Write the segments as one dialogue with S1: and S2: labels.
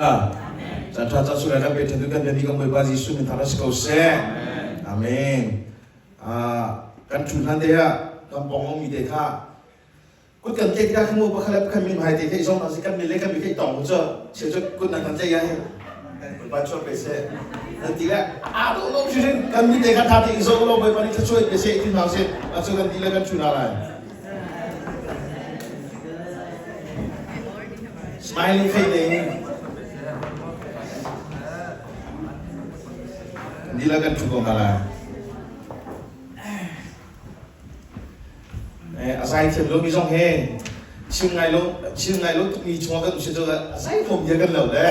S1: Caan ṭha caan sunglawi kan pe ṭhan tu kan biami kan Bawipa Jesuh min thang si ko seh. Amen. Kan ṭhu hlan te ah kan pawng ummi te kha kut kan tlaih tikah khan mu pakhat le pakhat min hai te kha i zong si kan min le kan min kha i tong mu cu cheu cu kut nan kan tlaih ai Bawipa chuak pe seh. Nan ti le aa dawh lo hrim kan min te kha ṭha te i zoh lo Bawipa nih thluachuah pe seh ti hna sih. Cu kan ti le kan ṭhu hna lai. Smiling face in nila kan ṭhu ko hna lai. Eh, a zai thiam lomi zong he chim ngai lo chim ngai lo tukmi chungah kan um si cu a zai khom bia kan lo le.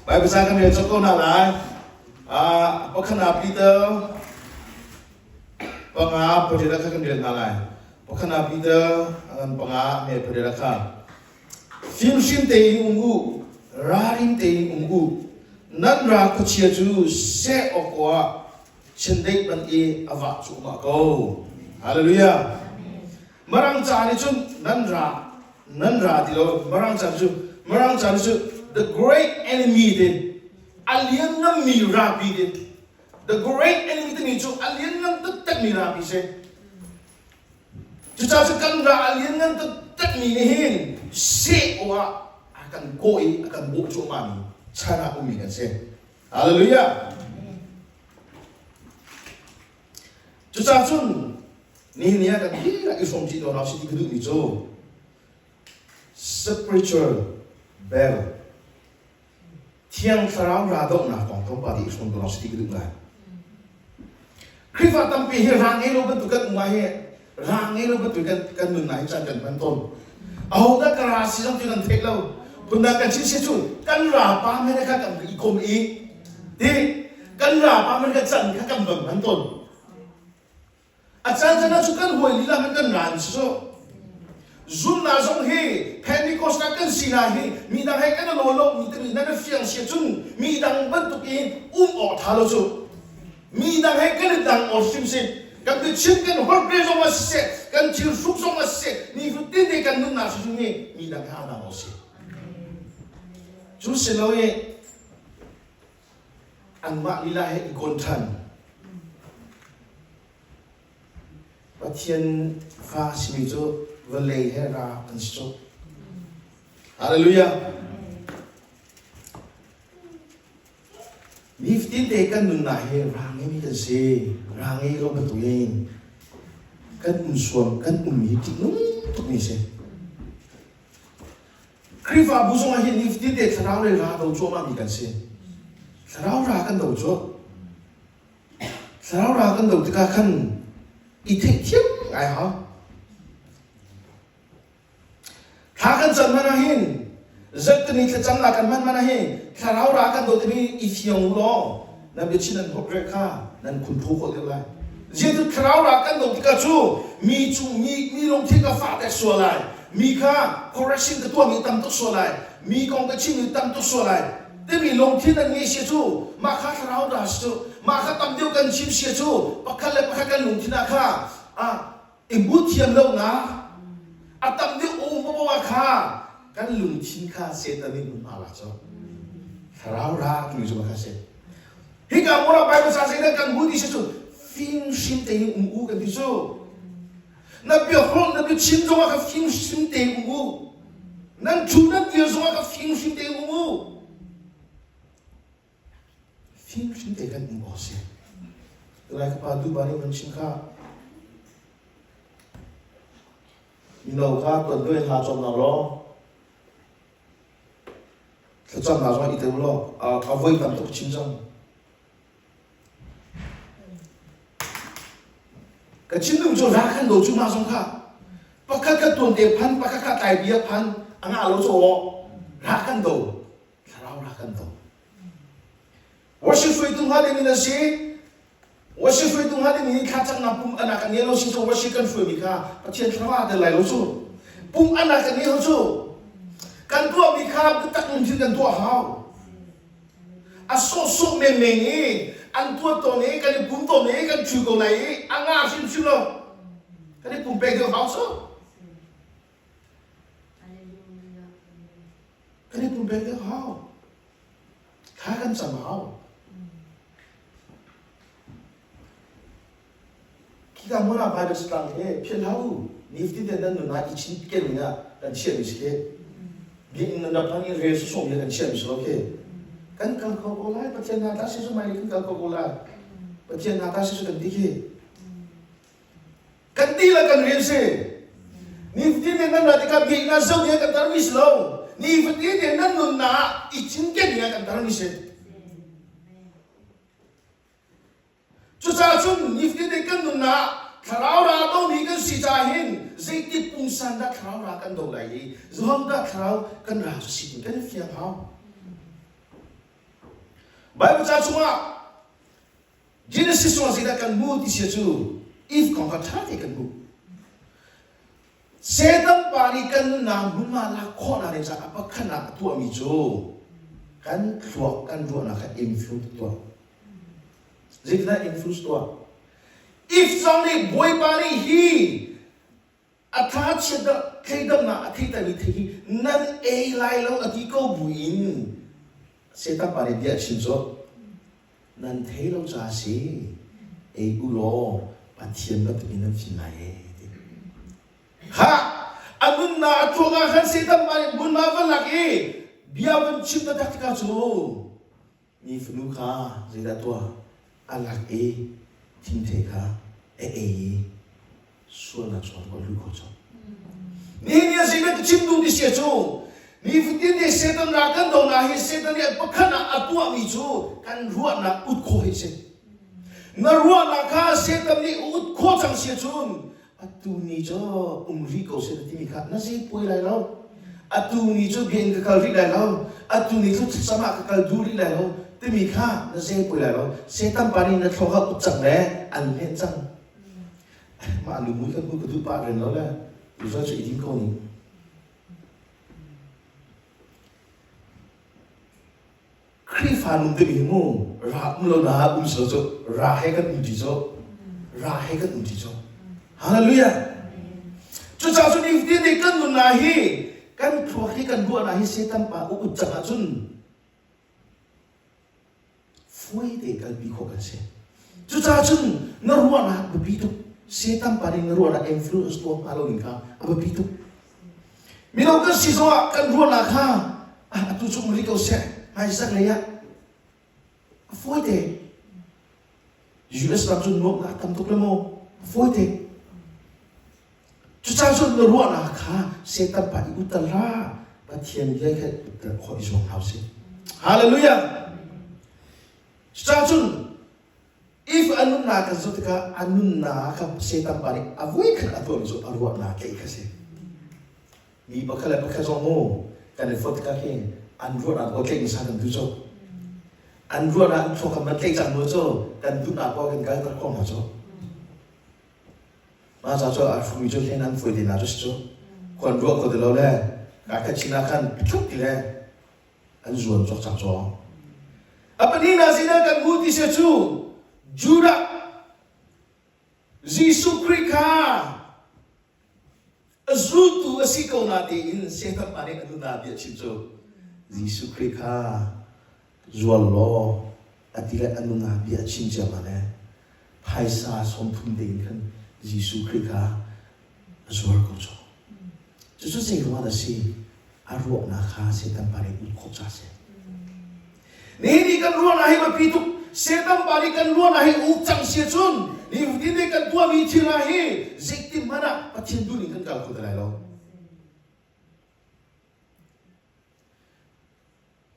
S1: Bible ca kan rel cawk ko hna lai. Ah, pakhat Peter Panga pariat kha kan rel hna lai. Pakhat ah Peter a ngan panga me pariat kha. Fimhrim tein um u, ralring tein um u. Nan ra khuachia cu seh awk ah chiandeih ban i a vah cuahmah ko. Hallelujah. Marang ca nih cun nan ra nan ra ti lo Marang ca cu Marang ca nih cun the great enemy te a liannganmi rapi te The great enemy timi cu a lianngan taktakmi rami si. Cucaah cu kan ra a lianngan taktakmi nih hin seh awk ah a kan kawh i a kan bawh cuahmahmi chan ah ummi kan si. Hallelujah! Cucaah cun nihin ni ah kan dihlak i hrawm ṭi hna usih ti ka duhmi cu spiritual battle Thiang Thlarau ra dohnak kong tlawmpal i hrawm ko si ti ka duh ngai. Khrihfa tampi hi ra ngei lo bantuk kan um ah hi ra ngei lo bantuk kan kan nunnak hi caan kan hman tawn. Ahodah ka ra si zong cu kan theih lo. Phundang kan chim si cu kan ra pa men kha kan i kom i ti kan ra pa men kha can kha kan van hman tawn. A caan caan ah cu kan hawi lila hmanh kan ran si cu. Zumnak zong hi Pentecost ah kan si hna hi mi dang he kan i law lo mi timi nan i fiang si cun mi dang bantuk in um awk tha lo cu. Mi dang he kan i dang awk hrim si. Kan biachim kan holh ve zong ah siseh, kan thil hruk zong ah siseh, nifatin te kan nunnak hrimhrim hi mi dang he aa dang awk si. Cu si lo i anmah lila he i kawn ṭhan. Pathian fa simi cu vawlei he ra an si cu. Hallelujah. Nifatin te kan nunnak hi ra ngeimi kan si. Ra ngei lo bantukin kan um suam, kan um hi ṭihnung tukmi si. Khrihfabu zongah hin nifatin te thlarau lei ra do cuahmahmi kan si. Thlarau ra kan do cu. Thlarau ra kan do tikah khan i theihthiam ngai hau. Thla kan cam hmanh ah hin zarhtini thlacamnak kan hman hmanh ah hin thlarau ra kan do timi i fiang u law nan biachin nan hawp reh kha nan khun phu khawh deuh lai. Ziatu thlarau ra kan do tikah cu mi cu mi mi lungthin ka fah tek sual lai. Mi kha correction ka tuahmi tam tuk sual lai. Mi kong ka chimmi tam tuk sual lai. Timi lungthin an ngei sia cu mah kha thlarau ra si cu mah kha tam deuh kan chim sia cu pakhat le pakhat kan lungthin ah kha ah i but thiam lonak a tam deuh um poah kha kan lungthin kha Satan nih hmun hma la cu thlarau ra timi cu kha si. Hika mura Bible ca zeidah kan hmu ti si cu fimhrim tein um u kan ti cu. Na biaholh na biachim zongah ka fimhrim tein um u. Nan thu nan dir zongah ka fimhrim tein um u. Fimhrim te kan um awk si. Lai ka pa duh ba nih man chim kha. Mino kha tuan duai hla cawm law Thlacamnak zong i tel law a voi tam tuk chim cang. Ka thinlung cu ra khan do cu ma zong kha pakhat khat tuan te phan pakhat khat tlai bia phan a ngah lo cu ra kan do thlarau ra kan do worship hruaitu hnga ding in a si Worship hruaitu hnga ding in thlacamnak pum anak kan ngei lo si cu worship kan hruaimi kha Pathian thlarau aa tel lai lo cu. Pum anak kan ngei lo cu. Kan tuahmi kha biatak lungthin kan tuah hau. A sawhsawh menmen i an tuah tawn i kan i pum tawn i kan ṭhu ko lai i a ngah hrimhrim lo. Kan i pumpek deuh hau cu. Pumpek deuh hau. Thla kan cam hau. Khika hmun ah Bible tlang he philh hlah u. Nifatin te nan nun ah i chin ken ding ah kan chiahmi si khi. Biakinn nan rak hman i rel sawsawh mi kan chiahmi si lo khi. Kan kal kho ko lai. Pathian hna ta si cu mai kan kal kho ko lai. Pathian hna ta si cu kan ti khi. Kan ti le kan rian si. Nifatin te nan ra tikah biakinn ah zoh ding ah kan tarmi si lo. Nifatin te nan nunnak ah i cinken ding ah kan tarmi si. Cucaah cun nifatin te kan nunnak thlarau ra domi kan si caah hin zeitik pungsan dah thlarau ra kan do lai i zeihom dah thlarau kan ra cu si kan fiang hau. Bible ca chungah Genesis chungah zeidah kan hmu ti sia cu Eve kong kha ṭha te kan hmuh. Satan pa nih kan nunnak hmunhma lak khawhnak ding caah pakhatnak a tuahmi cu kan thluak kan ruahnak kha influence tuah. Zeitindah influence tuah? If zong nih Bawipa nih hi a tha chiat thleidangnak a theitermi thei hi nan ei lai lo a ti ko buin Satan pa nih bia a chim cu nan thei lo ca si ei u law Pathian bantukin nan fim lai e ti. Ha! A nunnak a tuak ah khan Satan pa nih hmunhma van lak i bia van chim taktak tikah cu mi fanu kha zeidah tuah a lak i thingthei kha a ei i sualnak chungah a luh kho cang. Nihin ni a zeidah ka chim duh ti sia cu nifatin te Satan ra kan do na hi Satan nih pakhat ah a tuahmi cu kan ruahnak ut khawh hi si. Na ruahnak kha Satan nih ut khawh cang sia cun atu ni cu um rih ko seh na timi kha na zei puai lai lo. Atu ni cu biakinn ka kal rih lai lo. Atu ni cu thlacam ah ka kal duh rih lai lo timi kha na zei puai lai lo. Satan pa nih na thluak ah ut cang le an hlen cang. Mah lungmui kan ka duh pah ren lo le tuzan cu i dim ko ning. Khrihfa nun timi hi mu ra um lo na um silo cu ra he kan um ti cu ra he kan um ti cu hallelujah cucaah cun nifatin nih kan nunnak hi kan thluak hi kan ruahnak hi Satan pa u ut cang ahcun Fuai te kalpi khawh kan si. Cucaah cun na ruahnak biapi tuk. Satan pa nih na ruahnak influence tuah hnga lo ning kha a biapi tuk. Mino kan si zongah kan ruahnak kha atu cu um rih ko seh hmaizarh lei ah a fawi te. US ram cu nuamhnak tam tuk le maw a fawi te. Cucaah cun na ruahnak kha Satan pa i utter hlah. Pathian bia kha utter khawh i zuam hau si. Hallelujah! Cucaah cun if a nunnak kan zoh tikah a nunnak kha Satan pa nih a voikhat a tuahmi cu a ruahnak tlaih kha si. Mi pakhat le pakhat zong mu kan i fawt tikah khin an ruahnak ko tlaih hmasa kan duh cu. An ruahnak an thluak kan van tlaih cang mu cu kan duhnak paoh kan kalter khawh hna cu. Mah ca cu a hrumi cu hlen an fawi te na cu si cu. Khuan ruah kho ti lo le ka khat chin ah khan tluk ti le an zuan cawk cang cawng. A pahnihnak sinah kan hmu ti si cu Judah Jesuh Khrih kha A zultu a si ko natein Satan pa nih a nunnak bia chim cu Jesuh Khrih kha zual law a ti le a nunnak bia a chim ciammam le phaisa 30 tein khan Jesuh Khrih kha a zuar ko cu. Cucu zei ruang dah si? A ruahnak kha Satan pa nih ut khawh ca si. Nihin ni kan ruahnak hi biapi tuk. Satan pa nih kan ruahnak hi uk cang si cun nifatin te kan tuahmi thil hna hi zeitin hmanh ah Pathian duhning kan kal kho ti lai lo.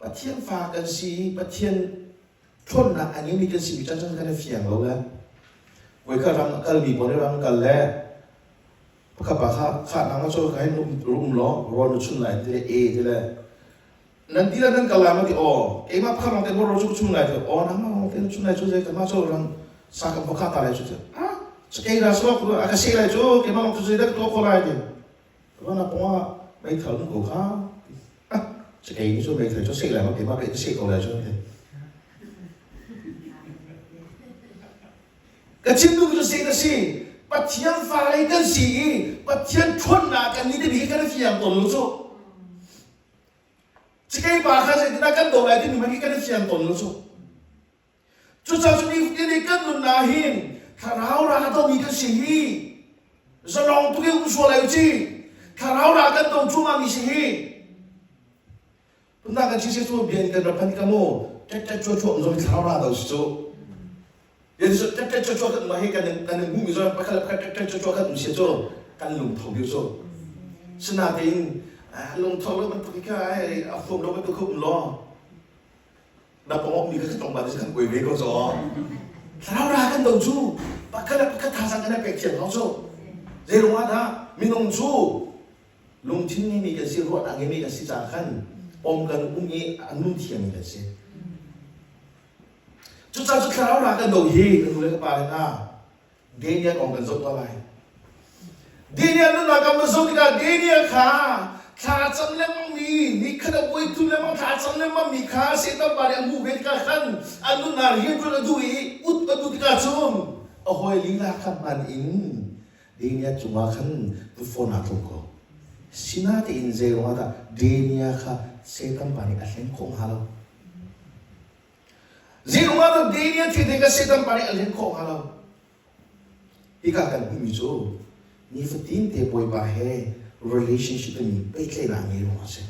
S1: Pathian fa kan si i Pathian ṭhawnnak a ngeimi kan simi chan kan i fiang lo le voikhat ram a kalmi pawl nih ram kal le pakhat pa kha kha nang cu ka hin um law rawl na chun lai ti le e ti le nan ti le nan kal lai ma ti aw keimah pakhat lawng te maw rawl cu ka chun lai ti aw nangmah lawng te na chun lai cu zei kanmah cu ram sa kan pakhat ta lai cu ti ah kei ra sawk a ka seh lai cu keimah lawng cu zei dah ka tuah khawh lai ti Wana pawngah meithal um ko kha. Ah, cakei nih cun meithal cu seh lai ma keimah pei ka seh ko lai cu ti. Ka chim duh cu seh ka si. Pathian fale kan si i Pathian ṭhawnnak kan ni timi hi kan i fiang tawn lo cu. Cakei pa kha zeitindah kan doh lai timi hmanh khi kan i fiang tawn lo cu. Cucaah cu nifatin i kan nunnak hin thlarau ra domi kan si hi zalong tuk i um sual lai u ci. Thlarau ra kan do cuahmah mi si hi. Tunah kan si cu bian kan rak phan ka mu tet tet chua chua um zong thlarau ra do si cu. Yan su tet tet chua chua kan ma hi kan kan hmu mi zong pakhat pakhat tet tet chua chua kan um si cu kan lungtho bi cu. Sinain lungtho lo bantuk hi kha a fuam lo bantuk kha um law na pawngawk mi kha ka tong ba kan kuai ve ko caw thlarau ra kan do cu pakhat le pakhat thazang kan pek thiam hau cu zei ruang ah dah minung cu lungthin ngeimi kan si ruahnak ngeimi kan si caah khan pom kan um i a nun thiammi kan si cucaah cu thlarau ra kan do hi kan nu le ka pa le hna Daniel kong kan zoh tuah lai. Daniel nunnak kan van zoh tikah Daniel kha thla cam lengmang mi, ni khat a voi thum lengmang thla cam lengmang mi kha Satan pa nih a hmuh ve tikah khan a nunnak rianṭuan a duh i ut a duh tikah cun a hawi lila kha hman in Daniel cungah khan tufawn aa tlung ko. Sinatein zei ruangah dah Daniel kha Satan pa nih a hlen khawh hnga lo? Zeiruangah dah Daniel thil te kha Satan pa nih a hlen khawh hnga lo? Hika kan hmuhmi cu nifatin te Bawipa he relationship timi pehtlaihnak ngei ruangah a si.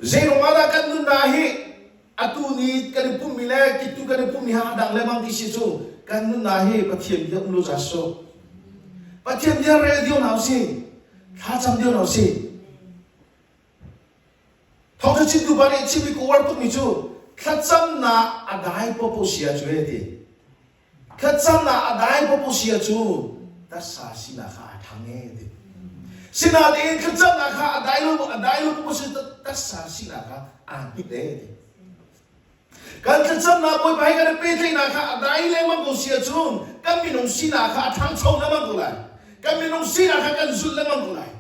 S1: Zeiruangah dah kan nunnak hi atu ni kan i pummi le kitu kan i pummi ha dang lengmang ti si cu kan nunnak hi Pathian bia um lo ca si. Pathian bia rel dio hna usih, thlacam dio hna usih. Thawngṭha chimtu pa nih chimmi ka uar tukmi cu thlacamnak a dai popo sia cu e ti. Thlacamnak a dai popo sia cu taksa sinak kha a ṭhang e ti. Sinain thlacamnak kha a dai lo a dai lo popo si taksa sinak kha aa hnit e ti. Kan thlacamnak Bawipa he kan i pehtlaihnak kha a dai lengmang ko si ahcun kan minung sinak kha a ṭhangcho lengmang ko lai. Kan minung sinak kha kan zulh lengmang ko lai.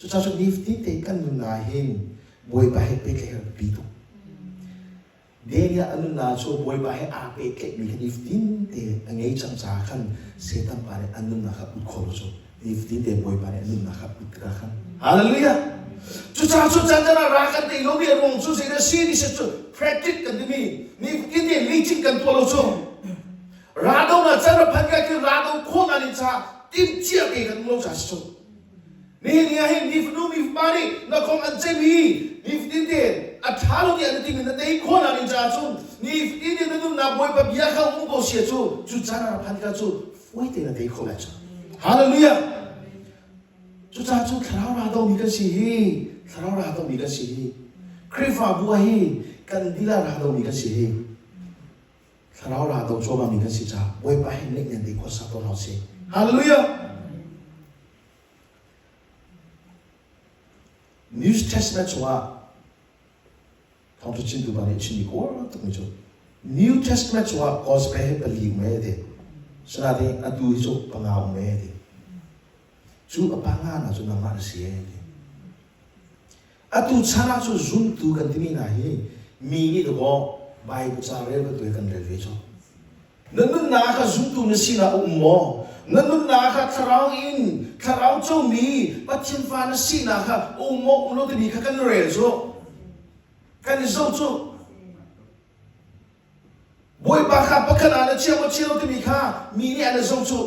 S1: Cucaah cu nifatin te kan nunnak hin Bawipa he pehtlaih a biapi tuk. Daniel a nunnak cu Bawipa he aa pehtlaihmi kha nifatin te a ngei cang caah khan Satan pa nih a nunnak kha ut khawh lo cu nifatin te Bawipa nih a nunnak kha ut tikah khan Hallelujah! Cucaah cu can can ah ra kan tei lomi a ruang cu zeidah si ti si cu practice kan timi nifatin te meeting kan tuah lo cu rado na can ra phan ka ki rado khawh na ning caah timhcia te kan um lo caah si cu Nihin ni ah hin mi fanu mi fapa nih na kong an ceih i nifatin te a ṭha lo tiah na timi na tei khawh nak ding caah cun nifatin te na nunnak Bawipa bia kha um ko sia cu cu caan a rak phan tikah cu fawi tein na tei khawh lai cu. Hallelujah! Cucaah cu thlarau ra domi kan si hi thlarau ra domi kan si hi Khrihfabu ah hi kan lila ra domi kan si hi thlarau ra do cuahmahmi kan si caah Bawipa hi neih nan te khuasa tawn hau si. Hallelujah! New Testament chungah thawngṭha chimtu pa nih a chimmi ka uar tukmi cu New Testament chungah gospel hi pali um e ti. Sinain atu hi cu panga um e ti. Cu a panga na cu nangmah na si e ti. Atu chan ah cu zumtu kan timi hna hi mi nih dakaw Bible ca rel bantuk hi kan rel ve cu. Na nunnak kha zumtu na sinak a um maw? Na nunnak kha thlarau in thlarau comi Pathian fa na sinak kha a um maw um lo timi kha kan rel cu. Kan i zoh cu. Bawipa kha pakhat ah na chia maw chia lo timi kha mi nih an i zoh cu.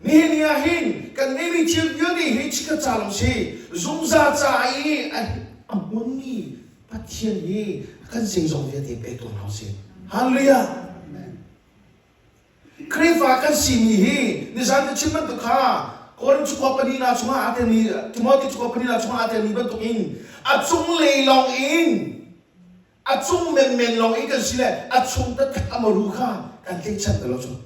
S1: Nihin ni ah hin kan ngeihmi thil vialte hi chikkhat ca lawng si. Zungzal ca i a hmunmi Pathian hi kan zeizong vialte pek tuah hna usih. Hallelujah! Khrihfa kan simi hi nizan ka chim bantuk kha Korin chukua panina chungah aa telmi Timothy chukua panina chungah aa telmi bantukin a cunglei lawng in a cung menmen lawng i kan si le a chung taktak a maru kha kan tlaihchan ti lo cu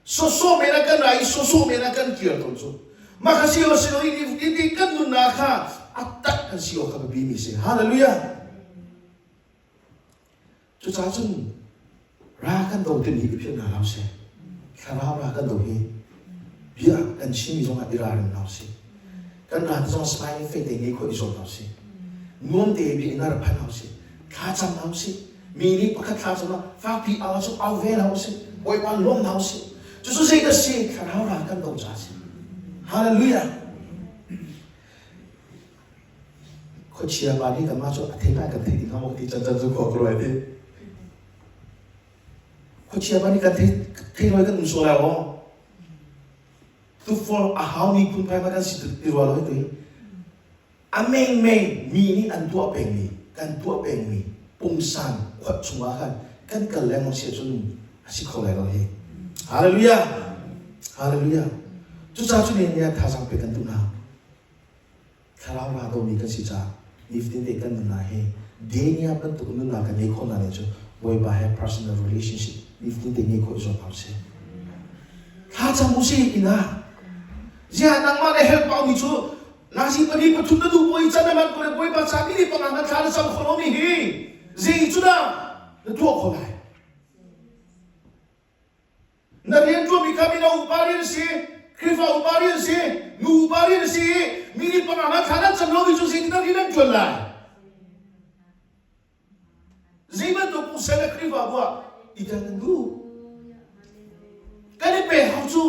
S1: sawsawh men ah kan ra i sawsawh men ah kan kir tawn cu mah kha si lo si lo i ti kan nunnak kha a tak kan si awk kha biapi mi si hallelujah cucaah cun Ra kan do timi i philh hna hlah usih. Thlarau ra kan do hi bia kan chimmi zongah i ralring hna usih. Kan ra ti zong smiling face te ngei khawh i zuam hna usih. Nuam te bia in ra phan hna usih. Thla cam hna usih. Mi nih pakhat thla cam ah fakpi au ahcun au ve hna usih. Bawipa lawm hna usih. Cucu zei dah si? Thlarau ra kan do ca a si. Hallelujah. Khuachia pa nih kanmah cu a thei lai kan thei ding hnga maw ti cancan cu khua ka ruai ti. Khuachia pa nih kan thei thei roi kan um sual lai maw? Tufor a hau mi phunphai ma kan si ti rua lo ti. A mengmeng mi nih an tuah pengmi, kan tuah pengmi pungsan khuat chungah khan kan kal lengmang si ahcun a si kho lai lo hi. Hallelujah! Hallelujah! Cucaah cu nih nih thazaang pe kan duh hna. Thlarau ra domi kan si caah nifatin te kan nunnak hi Dania bantuk nunnak kan ngei khawh nak cu Bawipa he personal relationship nifatin te ngei khawh zuam hau si. Thla cam u si inn ah. Ziah nangmah le help mi cu Nazi pali pathum na duh poi can man ko le Bawipa ca mi panga na thla na cam kho lo mi hi zei cu dah na tuah kho lai? Na rian ṭuanmi kha mino upa rian a si, Khrihfa upa rian a si, nu upa rian a si i mi nih panga na thla nan cam lomi cu zeitin na rian an ṭuan lai? Zei bantuk pungsan le Khrihfabu ah i tel nan duh? Kan i pe hau cu.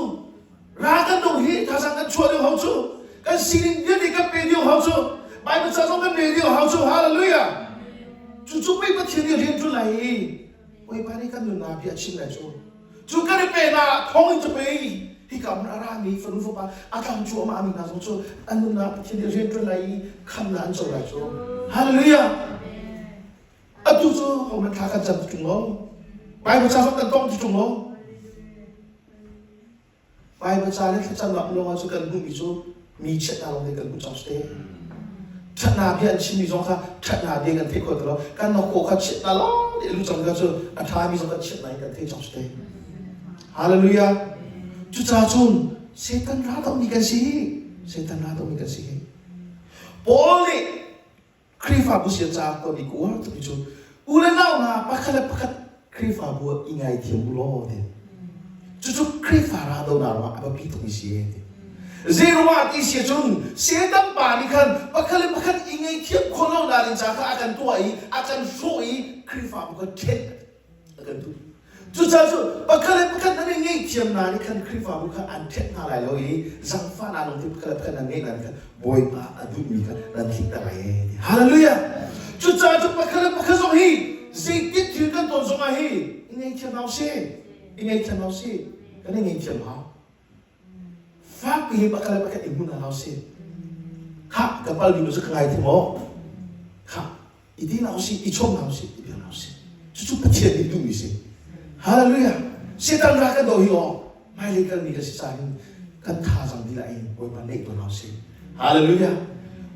S1: Ra kan dong hi thazang kan chuah deuh hau cu. Kan sining vialte kan pe deuh hau cu. Bible ca zong kan rel deuh hau cu. Hallelujah. Cucu pei Pathian nih rian ṭuan lai i Bawipa nih kan nunnak bia a chim lai cu. Cu kan i pe na thawng in cu pei hika hmun a rami fanu fapa a tlang cuahmah mi hna zong cu an nunnak Pathian nih rian ṭuan lai i khamnak an co lai cu. Hallelujah. Atu cu hohmanh thla kan cam ti ṭung lo. Bible ca zong kan tong ti ṭung lo. Bible ca le thlacamnak lawngah cu kan hmuhmi cu mi chiatnak lawng kan hmuh cang te. Ṭhatnak bia an chimmi zong kha ṭhatnak bia kan theih khawh ti lo. Kan nok kha chiatnak lawng nih lu cang kha cu a ṭhami zong kan chiatnak in kan theih cang te. Hallelujah. Cucaah cun Satan ra dohmi kan si. Satan ra dohmi kan si. Paul nih Khrihfabu sia caah kuatmi ka uar tukmi cu u le nau hna pakhat le pakhat Khrihfabu ah i ngaithiam u law ti. Cucu Khrihfa raldohnak ruangah a biapi tukmi si ti. Zei ruangah ti si cun Satan pa nih khan pakhat le pakhat i ngaihthiam khawh lo nak ding ca kha a kan tuah i a kan hrawh i Khrihfabu kha ṭhen a kan duh. Cucaah cu pakhat le pakhat nan i ngaihthiam hna nih khan Khrihfabu kha an ṭhet hna lai lo i zaangfahnak lungthin pakhat le pakhat nan ngeih hna nih khan Bawipa a duhmi kha nan tlinter lai ee. Hallelujah! Cucaah cu pakhat le pakhat zong hi zeitik thil kan ton zongah hi i ngaihthiam hna usih. I ngaihthiam hna usih. Kan i ngaihthiam hau. Fakpi hi pakhat le pakhat i hmun hna usih. Khah ka palmi cu ka ngaithiam awk. Khah i ti hna usih, i chawm hna usih, i bia hna usih. Cucu Pathian nih duhmi si. Hallelujah. Satan ra kan doh hi aw hmailei kalmi kan si caah hin kan thazaang dilah in Bawipa neih tawn hna usih. Hallelujah.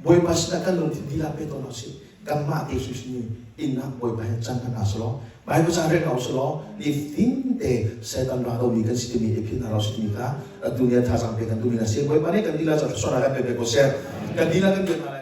S1: Bawipa sinah kan lungthin dilah pe tawn hna usih. Kanmah te hrimhrim inn ah Bawipa he can hna selaw Bible ca rel hna usih nitin te Satan ra domi kan si timi i philh hna lo si timi kha atu ni ah thazaang pe kan duhmi hna si. Bawipa nih kan dilah ca thluachuahnak kan pe pe ko seh. Kan dilah kan biak hna lai.